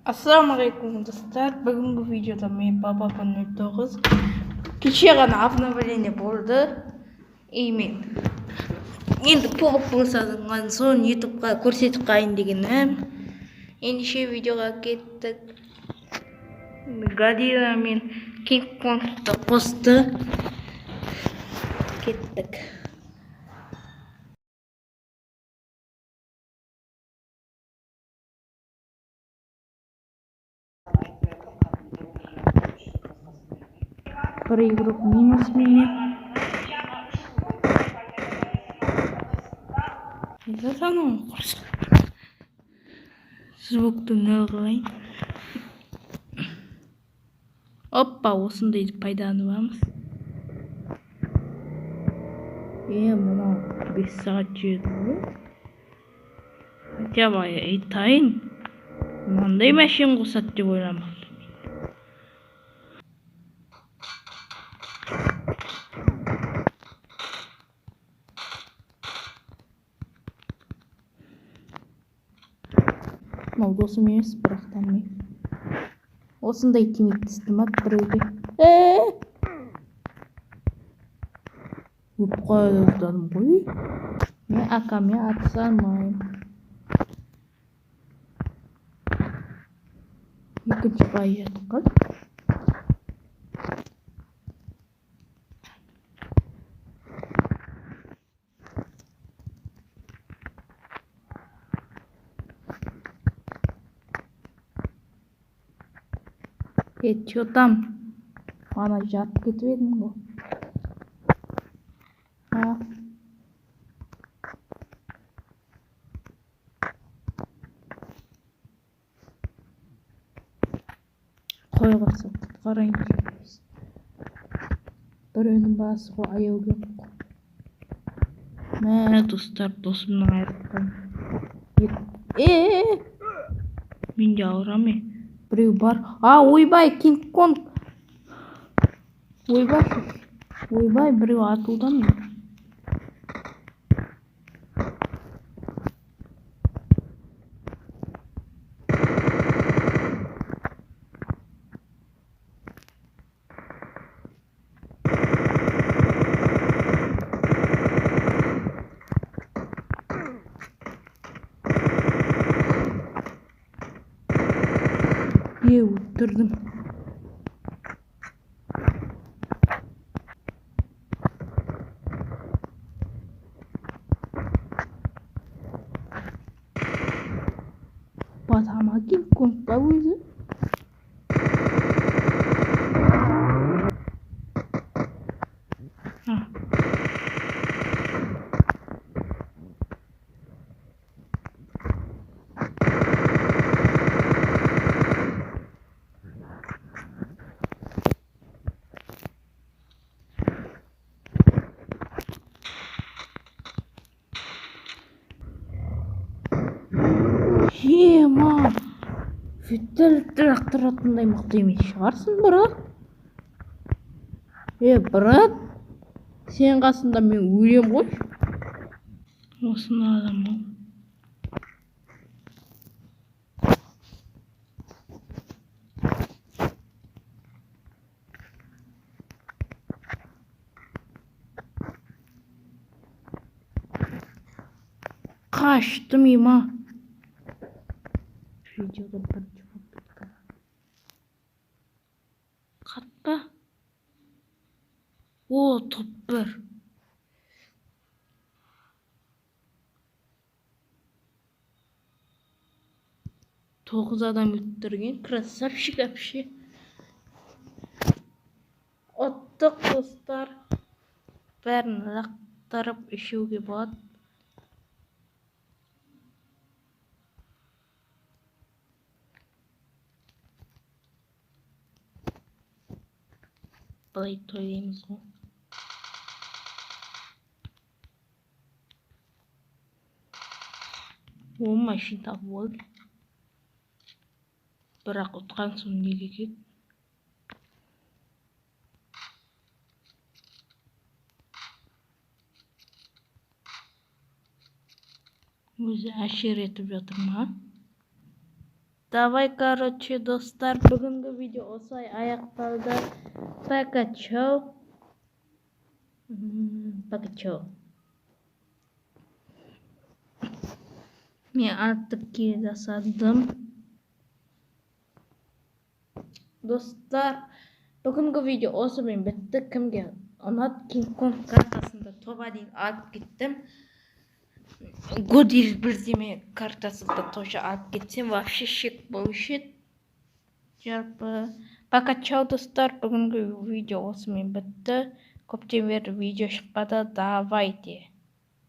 Ассалаумағалейкум, достар! Бүгінгі видеода мен Баба 09. Кеше ғана обновление болды. И мен енді толық болсаған соң ютубқа көрсетіп қайын дегенім. Ендеше видеоға кеттік. Годзилла мен Кинг Конгты қосты. Кеттік. Бір игрок минус менен. Анау құрсын. Звукты нөл қылайын. Оппа, осындайды пайдаланып. Е, мынау 5 сағат жүреді ғой. Хотя бы айтайын, мынандай машина қосады деп ойламаппын. Мынау досым емес, бірақ танымаймын. Осындай тимейт түсті ма біреуге? Өліп қоя жаздадым ғой. Мен акамен атыса алмаймын. Екінші бай жатып қалды. Е, чё там? Ана жарып кетіп едім ғой. А. Қой құрсын, құтқарайын. Біреуінің басы ғой, аяу керек қой. Мә, достар, досымнан айырылып қалдым. Е, мен де ауырамын. Біреу бар. А, ойбай, Кинг Конг. Ойбай, ойбай, біреу атылды ма? Е, өлтірдім. Бата ма Кинг Конг па өзі? А. Ема, вертолетті лақтыратындай мықты емес шығарсың, брат. Е, брат, сенің қасында мен өлем ғой. Осыны адам ау. Қаштым, ема. Видеода бірінші попытка. Қатпа. О, топ 1. 9 адам өлтірген. Красавчик вообще. Ұттық, достар. Бәрін лақтырып ішуге болады. Былай тойлаймыз ғой. О, машина тауып алды. Бірақ ұтқан соң неге керек? Өзі әшер етіп жатыр ма? Давай, короче, достар, бүгінгі видео осылай аяқталды. Пока, чао. Пока, чао. Мен артық килл жасадым. Достар, бүгінгі видео осымен бітті. Кімге ұнады? Кинг Конг картасында тоба дейін алып кеттім. Годир бірдеме картасында тоже алып кетсем, вообще шек болушы еді. Жалпы, пока, чао, достар. Бүгінгі видео осымен бітті. Көптен бері видео шықпады. Давайте.